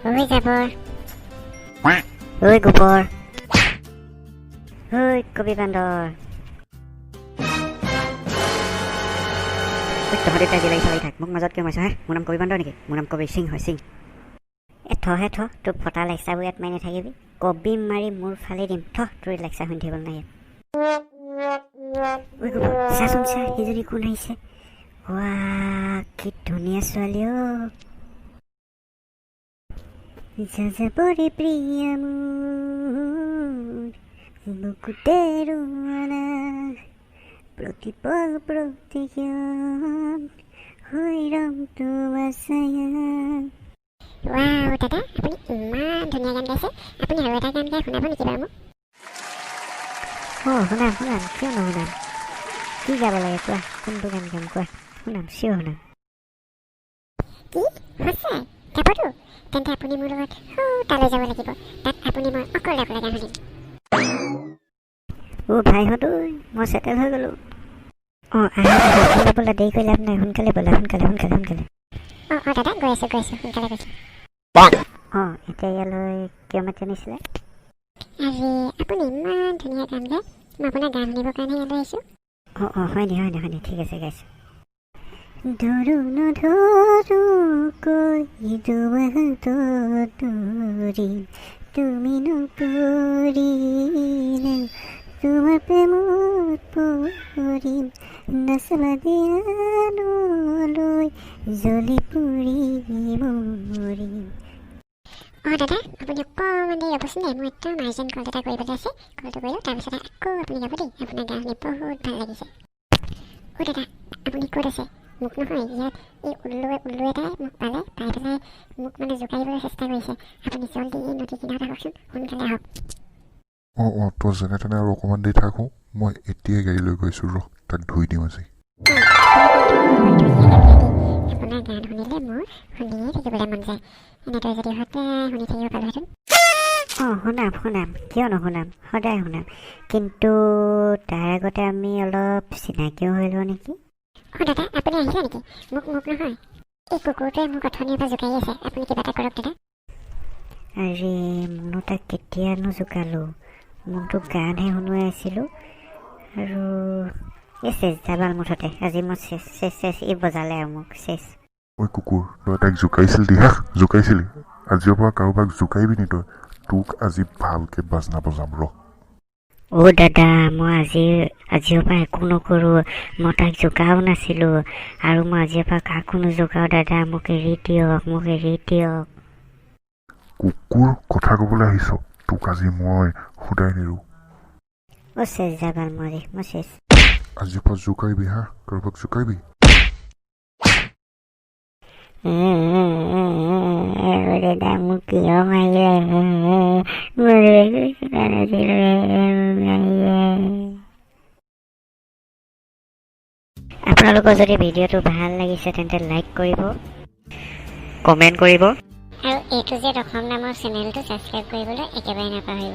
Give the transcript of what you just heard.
ঐ জাবৰ, ঐ গোবৰ, ঐ কবি বান্দৰ। ঐ, তহঁতে এতিয়া যি লাগিছ লাগি থাক, মোক মাজত কিয় মাৰিছ হে? মোৰ নাম কবি বান্দৰ নেকি? মোৰ নাম কবি সিং হয়, সিং। এ থহে থ, তোৰ ফটা লেকচাৰবোৰ ইয়াত মাৰি নাথাকিবি। কবি মাৰি মোৰ ফালি দিম, থ, তোৰ লেকচাৰ শুনি থাকিব নাই ইয়াত। ঐ গোবৰ, চাচোন চা, সেইজনী কোন আহিছে? ৱা, কি ধুনীয়া ছোৱালী অ'। যাযাবৰে প্ৰিয়া মোৰ বুকুতে ৰোৱানা, প্ৰতিপল প্ৰতিক্ষণ হৈ ৰম তোমাৰ ছায়া। ৱাও দাদা, আপুনি ইমান ধুনীয়া গান গাইছে। আপুনি আৰু এটা গান গাই শুনাব নেকি বাৰু মোক? অঁ, শুনাম শুনাম, কিয় নুশুনাম? কি গাব লাগে কোৱা, কোনটো গান গাম কোৱা, শুনাম, চিয়'ৰ শুনাম। কি, সঁচাই গাবতো? তেন্তে আপুনি মোৰ লগত সৌ তালৈ যাব লাগিব। তাত আপুনি মই অকলে অকলে গান শুনিম। অ' ভাইহঁত ঐ, মই চেটেল হৈ গ'লোঁ। অঁ, আহা আহা, ব'লা ব'লা, দেৰি কৰি লাভ নাই, সোনকালে ব'লা, সোনকালে সোনকালে সোনকালে। অঁ অঁ দাদা, গৈ আছোঁ গৈ আছোঁ, সোনকালে গৈছোঁ। অঁ, এতিয়া ইয়ালৈ কিয় মাতি আনিছিলে? আৰে, আপুনি ইমান ধুনীয়া গান গায়, মই আপোনাৰ গান শুনিবৰ কাৰণে ইয়ালৈ আহিছোঁ। অঁ অঁ হয় নি, হয় নি, হয় নি? ঠিক আছে, গাইছোঁ। ধৰো নধৰো কৈ তোমাৰ হাতত ধৰিম, তুমি নপৰিলে তোমাৰ প্ৰেমত পৰিম, নাচাবা দিয়ানলৈ জ্বলি পুৰি মৰিম। অঁ দাদা, আপুনি অকণমান দেৰি ৰ'বচোন দেই, মোৰ একদম আৰ্জেণ্ট কল এটা কৰিবলৈ আছে। কলটো কৰি লওঁ, তাৰপিছতে আকৌ আপুনি গাব দেই। আপোনাৰ গান শুনি বহুত ভাল লাগিছে। অ' দাদা, আপুনি ক'ত আছে? মোক নহয় ইয়াত এই উল্লু উল্লু এটাই মোক পালে, পাই পেলাই মোক মানে জোকাৰিবলৈ চেষ্টা কৰিছে। আপুনি জলদি এই নদী কিনাৰত আহকচোন, সোনকালে আহক। অঁ অঁ তই যেনে তেনে আৰু অকণমান দেৰি থাকোঁ, মই এতিয়াই গাড়ী লৈ গৈছোঁ, ৰহ, তাক ধুই দিম আজি। ধুনীয়া গান গায় দেই। আপোনাৰ গান শুনিলে মোৰ শুনিয়ে থাকিবলৈ মন যায়। এনেদৰে যদি সদায় শুনি থাকিব পালোহেঁতেন। অঁ, শুনাম শুনাম, কিয় নুশুনাম, সদায় শুনাম। কিন্তু তাৰ আগতে আমি অলপ চিনাকিও হৈ লওঁ নেকি? অঁ দাদা, আপুনি আহিলে নেকি? মোক নহয় এই কুকুৰটোৱে মোক অথনিৰ পৰা জোকাৰি আছে। আপুনি কিবা এটা কৰক দাদা। আৰে, মোৰনো তাক কেতিয়ানো জোকালোঁ? মোৰতো গানহে শুনোৱাই আছিলোঁ। আৰু এই চেচ যাবাল, মুঠতে আজি মই চেচ চেচ চেচ, ই বজালে আৰু মোক চেচ। ঐ কুকুৰ, তই তাইক জোকাইছিলি হা? জোকাইছিলি? আজিৰ পৰা কাৰোবাক জোকাইবি নি তই? তোক আজি ভালকে বাজনা বজাম ৰ। অ' দাদা, মই আজিৰ পৰা একো নকৰোঁ। মই তাক জোকাও নাছিলোঁ আৰু মই আজিৰ পৰা কাকো নোজোকাওঁ। দাদা, মোক এৰি দিয়ক, মোক এৰি দিয়ক। কুকুৰ, কথা ক'বলৈ আহিছ? তোক আজি মই সোধাই নিদিওঁ। অ' চেচ যাবাল, মই আজি মই চেচ। আজিৰ পৰা জোকাইবি হা? কাৰোবাক জোকাইবি? দাদা, মোক কিয় মাৰিলে? মই একো জোকা নাছিলোঁ, মাৰিলে। আপোনালোকৰ যদি ভিডিঅ'টো ভাল লাগিছে, তেন্তে লাইক কৰিব, কমেণ্ট কৰিব আৰু এ টু জেড অসম নামৰ চেনেলটো ছাবস্ক্ৰাইব কৰিবলৈ একেবাৰে নাপাহৰিব।